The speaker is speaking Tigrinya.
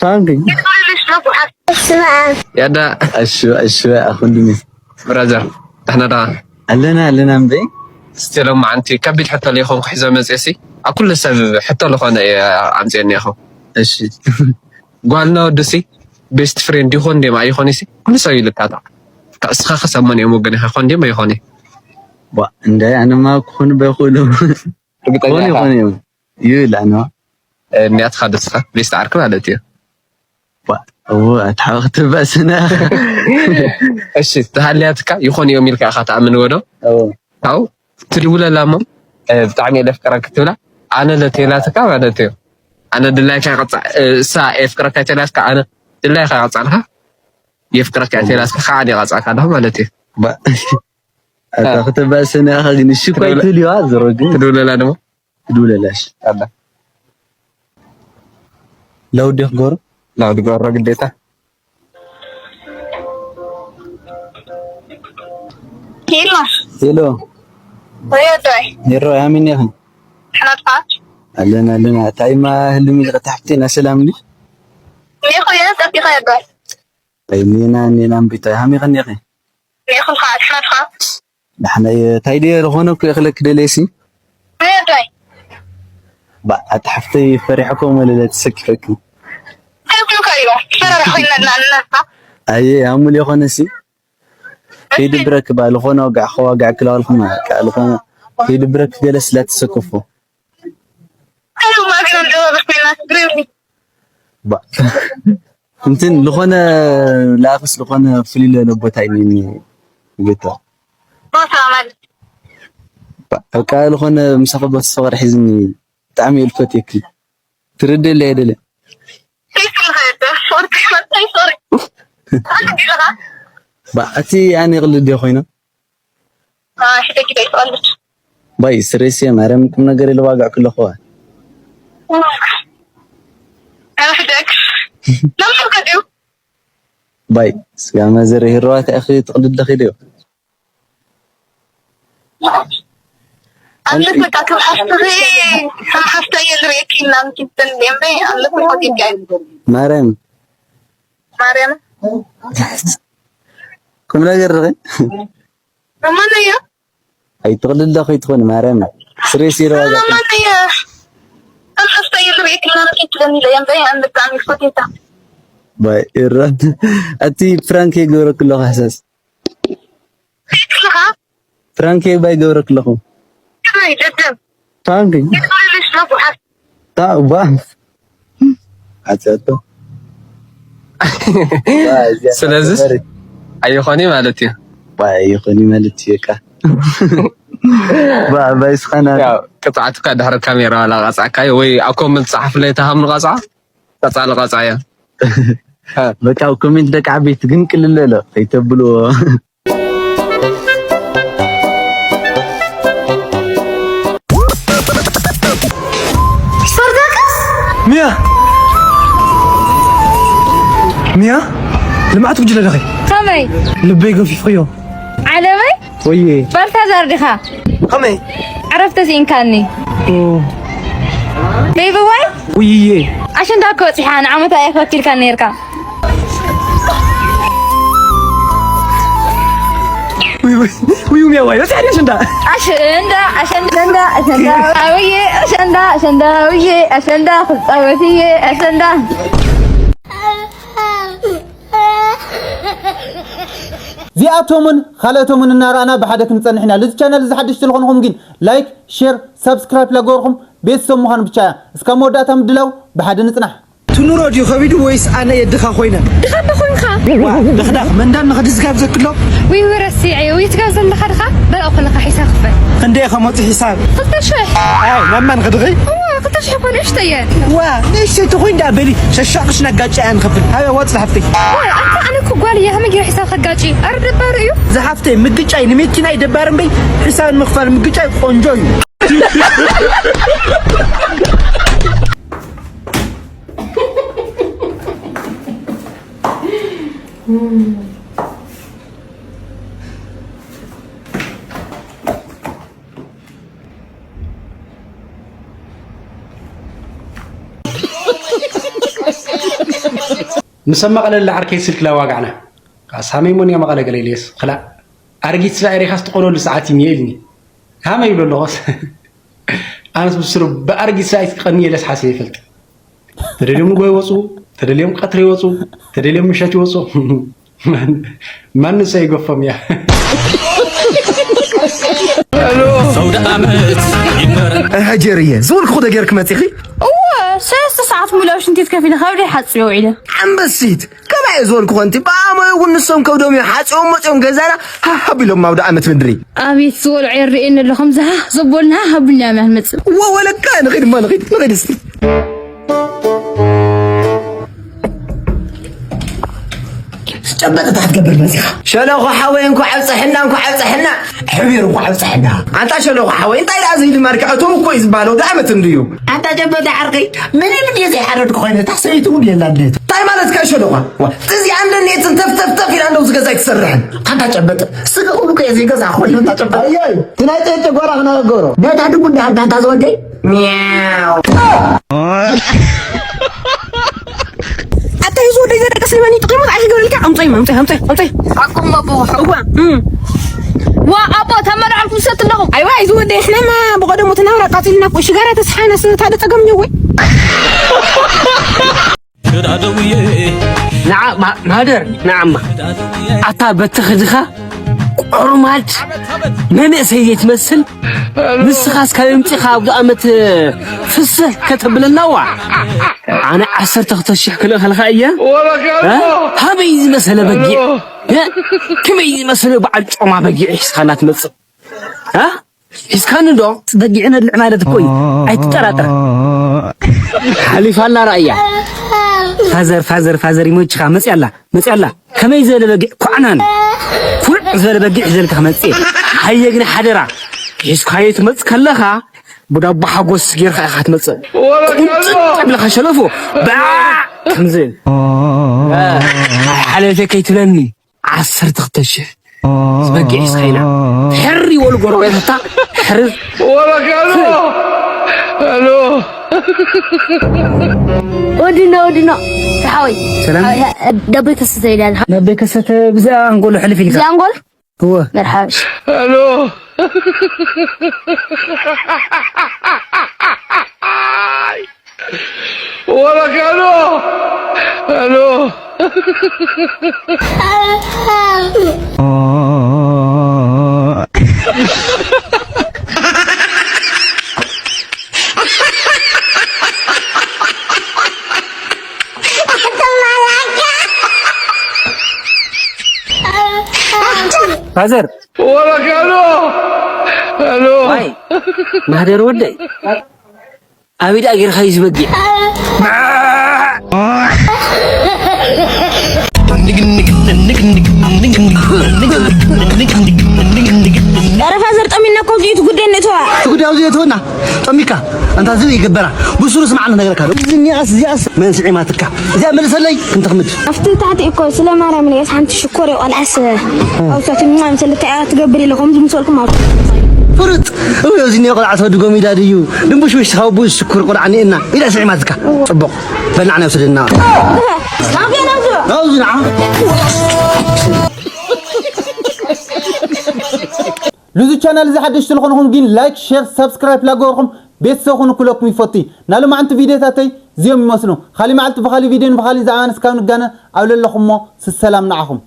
ታንክ ያዳ እሺ እሺ ኣኹንድኒ ብራዘር ደሕና ዳ ኣለና ኣለና እምበይ እስቲ ሎማዓንቲ ከቢድ ሕቶ ለይኮንኩ ሒዘ መፅእሲ ኣብ ኩሉ ሰብ ሕቶ ለኾነ እየ ኣምፅእኒ ኢኹ እሺ ጓልና ወድሲ ቤስት ፍሬንድ ይኾን ደማ ኣይኾን ሲ ኩሉ ሰብ ይልካታ እስኻ ከሰመን እዮም ወገን ይኾን ደማ ይኾን ዋ እንደ ኣነማ ክኾን በኹሉ ርግጠኛ ይኾን ይኾን እዩ ይብል ኣነዋ እኒያትኻ ደስኻ ቤስት ዓርክ ማለት እዩ እዎ ኣትሓወኽቲ በእስና እሺ ተሃልያትካ ይኾን እዮም ኢልካ ኢኻ ተኣምን ወዶ ካብኡ ትድውለላ እሞ ብጣዕሚ የለፍቅረክ ትብላ ኣነ ለቴላትካ ማለት እዩ ኣነ ድላይካ ይቐፃ እሳ የፍቅረካ ይተላትካ ኣነ ድላይካ ይቐፃልካ የፍቅረካ ይተላትካ ከዓ ይቐፃልካ ኣለኹ ማለት እዩ ኣታ ክትበእስና ኢኻ ግን እሺ እኮ ኣይትብል እዋ ዝሮ ግን ትድውለላ ድማ ትድውለላሽ ኣላ ላውድ ክገብሮ ላውድ ገብሮ ግዴታ ኪሎ ሄሎ ወየዳይ ኔሮ ያሚን ኢኻ ሕናትካ ኣለና ኣለና ታይማ ህልሚ ዝቀታሕቲ ና ሰላም ኒ ኔኹ የቀጢኻ የጋል ታይሚና ኔና እምቢታ ሃሚኸ ኔኸ ኔኹ ከዓ ሕናትካ ንሕና ታይ ድየ ዝኾነ እኮ ይኽለክ ደልየሲ ወየዳይ ኣቲ ሓፍተይ ፈሪሕኮ መለለ ትሰኪፈኪ ኣይኩልካ እዩ ፈራራ ኮይና እናልናካ ኣየ ኣሙል የኾነሲ ከይድብረክ ባ ዝኾነ ወጋዕ ከዋጋዕ ክለዋልኩም ቃ ዝኾነ ከይድብረክ ገለ ስለ ትሰክፉ ከይማ ግን ኣደባበስ ኮይና ግሪብኒ እንትን ዝኾነ ላክስ ዝኾነ ፍልይ ለለ ቦታ እዩ ቤታ ቦታ ማለት በቃ ዝኾነ ምሳኸ ቦታ ሰፈር ሒዝኒ ብጣዕሚ እልፈት የክል ትርድእ ለየ ደለ ባዕቲ ኣነ ይቕልድ ኮይና ባይ ስሬስ ማርያም ቁም ነገር ኢለ ዋጋዕ ክለኹ ባይ ስጋ መዘር ሂርዋ ተኣኺ ትቕልድ ለኺ ድዮ ኣለፈካ ከም ሓፍትኺ ከም ሓፍታ እየ ዝርእየኪ ኢልና ምኪተን እምበይ ኣለፈ ሆቴል ማርያም ማርያም ቁም ነገር ርኺ እማነያ ኣይትቕልለ ከይትኾን ማርያም ስሬስ ይረዋጋ እማነያ ከም ሓፍታ እየ ዝርእየኪ ኢልና ምኪተን እምበይ ኣንበጣሚ ሆቴታ ባይ እራ ኣቲ ፍራንክ የገብረክሎ ካሕሳስ ትልኻ ፍራንክ ባይ ገብረክለኹ ከመይ ደደብ ፍራንክ ይትልልሽ ነጉሓት ታባ ኣጸቶ ስለዚ ኣይኾኒ ማለት እዩ ባይ ይኾኒ ማለት እዩ ቃ ባይ ስኻና ቅፅዓትካ ድሕሪ ካሜራ ዋላ ቀፃዕካዮ ወይ ኣብ ኮመንት ፀሓፍለይ ተሃምኑ ቀፅዓ ቀፃሊ ቀፃ እያ በቃ ኮሜንት ደቂ ዓበይቲ ግን ቅልለሎ ከይተብልዎ ሚያ ሚያ ልምዓት ጉጅለ ደኸ ከመይ ልበይ ገፊፍኽዮ ዓለመይ ወየ ባልታዛር ዲኻ ከመይ ዕረፍቲ ስኢንካኒ ቤቢ ዋይ ውይዬ ኣሸንዳ እኮ በፂሓ ንዓመታ እያ ክወኪልካ ነርካ ውዩ ሚያዋይ በፂሓ ኣሸንዳ ኣሸንዳ ኣሸንዳ ኣሸንዳ ኣሸንዳ ውዬ ኣሸንዳ ኣሸንዳ ውዬ ኣሸንዳ ክፃወት እየ ኣሸንዳ እዚኣቶምን ካልኦቶምን እናረኣና ብሓደ ክንፀንሕ ኢና። ልዚ ቻነል እዚ ሓደሽቲ ዝኾንኹም ግን ላይክ፣ ሼር፣ ሳብስክራይብ ላገበርኩም ቤተሰብ ምዃን ብቻ እያ። እስካብ መወዳእታ ምድላው ብሓደ ንፅናሕ። ትኑሮ ድዩ ከቢዱ ወይስ ኣነ የድኻ ኮይነ? ድኻ እባ ኮይንካ። ዋ፣ ደኽዳኽ መንዳን ንኸድዝጋብ ዘክሎ። ውይ፣ ውይ፣ ረሲዐ። ውይ፣ ትጋብ ዘለኻ ድኻ? በልኦ ከለኻ ሒሳብ ክፈል። ክንደይ ከመፁ ሒሳብ? ክልተ ሽሕ። ኣይ፣ ናብ ማን ክድኺ? እዋ፣ ክልተ ሽሕ እኮ ንእሽተይ እየ። ዋ፣ ንእሽተይ ተኾይን ደኣ በሊ፣ ሸሻቕሽ ነጋጫ እያ ንኸፍል። ሃበ፣ ዋፅ ዝሓፍተይ። ዋይ፣ ኣታ ኣነ እኮ ጓል እየ፣ ከመይ ገይረ ሒሳብ ከጋጭ? ኣረ ደባሪ እዩ። ዝሓፍተይ፣ ምግጫይ ንመኪናይ ደባሪ እምበይ፣ ሒሳብ ንምኽፋል ምግጫይ ቆንጆ እዩ። ምስ ኣብ መቐለ ለዓርከይ ስልክ ላዋጋዕና። ሳመይ ሞንያ መቐለ ገለ ኢልየስ። ክላእ። ኣረጊት ስጋ ኤሪኻስ ትቆለሉ ሰዓት እዩ ኢልኒ። ሃመ ይብሎ ኣለኹስ። ኣነስ ብስሩ ብኣረጊት ሰዓት ክቐኒ ኢለስ ሓሲበ ይፈልጥ። ተደልዮም ንጎ ይወፁ፣ ተደልዮም ቀትሪ ይወፁ፣ ተደልዮም ምሸት ይወፁ። ማን-፣ ማንስ ኣይገፎም እያ። ሰውደ ዓመት ይበረ። እህ፣ ጀርየ፣ ዝበልኩ ዶ ጌርክ መጺኺ? እወ፣ ሰለስተ ሰዓት ሙሉእ ሽንት ቤት ከፊለ ከብደይ ሓጽዮ ውዒለ። ኣንበሲት፣ ከማይ ዝበልኩ ኮንቲ፣ ብኣሞይ እውን ንሶም ከብዶም እዮም ሓጽዮም መጺኦም ገዛና፣ ሃህ ኣቢሎም ኣውደ ዓመት ምድሪ። ኣቤት ዝበልዖ የርእየኒ ኣሎ፣ ከምዚ ሃህ ዘበሉና ሃህ ኣቢልና እዮም ንመጽእ። እወ፣ ወለካ፣ ንኺድ እሞ፣ ንኺድ፣ ንኺድ እስቲ። ጨበጥ እንታይ ትገብር መፂኻ? ሸለኾ ሓወይ እንኳዕ ኣብፀሐና፣ እንኳዕ ኣብፀሐና። ሕቢር እንኳዕ ኣብፀሐና። ኣንታ ሸለኾ ሓወይ እንታይ ደኣ ዘይልማድካ እቶም እኮ እዩ ዝበሃል ወዲ ዓመት እንድዩ። ኣንታ ጨበጥ ዓርከይ ምንም ድየ ዘይሓረድኩ ኮይነ እታ ሰበይቲ እውን የላ እንዴት? እንታይ ማለትካ ሸለኾ? ዋ፣ እዚኣ እንደ ኔትን ተፍተፍተፍ ኢላ እንደው ዝገዛ ኣይትሰርሕን። ኣንታ ጨበጥ ስጋ ኩሉ ከየ ዘይገዛ ኮይኑ ኣንታ ጨበጥ። ኣያይ፣ እቲ ናይ ጨጨ ጓራ ክነገሮ። ነታ ድሙ እንዳሃብታ ኣንታ ዝወደይ። ሚያው። ኣታ ህዝቡ ወደይ ዘደቀሰ ይመኒ ጥቂሙ ኣይ ክገብረልካ ኣምፀይ ኣምፀይ ኣምፀይ ኣምፀይ። ኣቁም ኣቦ። እዋ እም። ዋ ኣቦ ተመርዓልኩም ሰት ኣለኹ። ኣይዋ እዚ ወደይ ሕናማ ብቐደሙ ትናብራ ቃፂልና እኮ ሽጋራ ተስሓና ስታደ ፀገም ኘወይ። ሽዳደውዬ። ንዓ ማ-፣ ማደር ንዓማ ኣታ በትኽድኻ ቆርማድ መንእሰይ ዘይትመስል። ንስኻስ ካብ የምፂኻ ኣብቲ ኣመት ፍስህ ከተብለናዋ። ኣነ ዓሰርተ ክልተ ሽሕ ክልእኸልኻ እየ። እ? ሃበይ ዝመሰለ በጊዕ። እ? ከመይ ዝመሰለ በዓል ጮማ በጊዕ ሒዝኻና ትመፅእ? እ? ሒዝካኒ ዶ? በጊዕ ነድልዕ ማለት እኮ እዩ። ኣይትጠራጠር። ሓሊፋላ ራእያ። ፋዘር፣ ፋዘር፣ ፋዘር ይመችኻ። መፅያላ፣ መፅያላ። ከመይ ዝበለ በጊዕ ኳዕናን። ኩርዕ ዝበለ በጊዕ ሒዘልካ ክመፅእ። ሃየ ግን ሓደራ። ሒዝካዮ ትመፅእ ከለኻ ብዳቦ ሓጎስ ጌርካ ኢኻ ትመፅእ። ቁንጥጥ ብለካ ሸለፎ። ባዕ! ከምዚ። ሓለፌ ከይትብለኒ። ዓሰርተ ክልተ ሽሕ ዝበጊዕ ሒዝካ ኢና። ሕር ይበሉ ጎረቤታታ፣ ሕር። ወረካሎ! ኣሎ! ወድኖ፣ ወድኖ፣ ሓወይ። ሰላም። ሓወይ፣ ዳቦይ ከሰተ ኢላ። ዳቦይ ከሰተ ብዛ ኣንጎሎ ሕልፍ ኢልካ። ብዛ ኣንጎል? እወ። መርሓባ። ኣሎ! ወረካሎ! ኣሎ! ፋዘር። ወረካሎ! ኣሎ! ዋይ፣ ማህደር ወደይ። ኣበይ ደኣ ጌርካዩ ዝበጊዕ? ኧረ ፋዘር ጠሚና እኮ እዚኡ እቲ ጉዳይ ንእትዋ። እቲ ጉዳይ ኣብዚ እትወና ጠሚካ። ኣንታ ዝብኢ ይግበራ። ብሱሩ ስማዕ፣ ንነግረካ ዶ። እዚኣስ፣ እዚኣስ መን ስዒማትካ? እዚኣ መልሰለይ፣ ክንተኽምድ። ኣብቲ ታሕቲ እኮ ስለ ማርያም ኢለስ ሓንቲ ሽኮር ቆልዓስ ኣውሳት ምናምን ስለ እንታይ ትገብር ኢለ ከምዚ ምሰልኩም ኣብ ፍርጥ። እው፣ እዚ እኒኦ ቆልዓ ተወዲ ጎሚዳ ድዩ? ድንቡሽቡሽ ካብ ቡዝ ሽኩር ቆልዓ እኒኤና ኢላ ስዒማትካ። ጽቡቕ። በል ንዓና ውሰደና። ናብዚ ንዓ። ሉዚ ቻናል እዚ ሓደሽቲ ዝኾንኹም ግን ላይክ፣ ሼር፣ ሳብስክራይብ ላገበርኩም ቤተሰብ ኩኑ ክለኩም ይፈቱ። ናሎማዓንቲ ቪዲዮታተይ እዚኦም ይመስሉ። ካሊ መዓልቲ ብኻሊ ቪዲዮን ብኻሊ ዛዕባን እስካብ ንጋነ ኣብ ለለኹሞ ስሰላም ንዓኹም።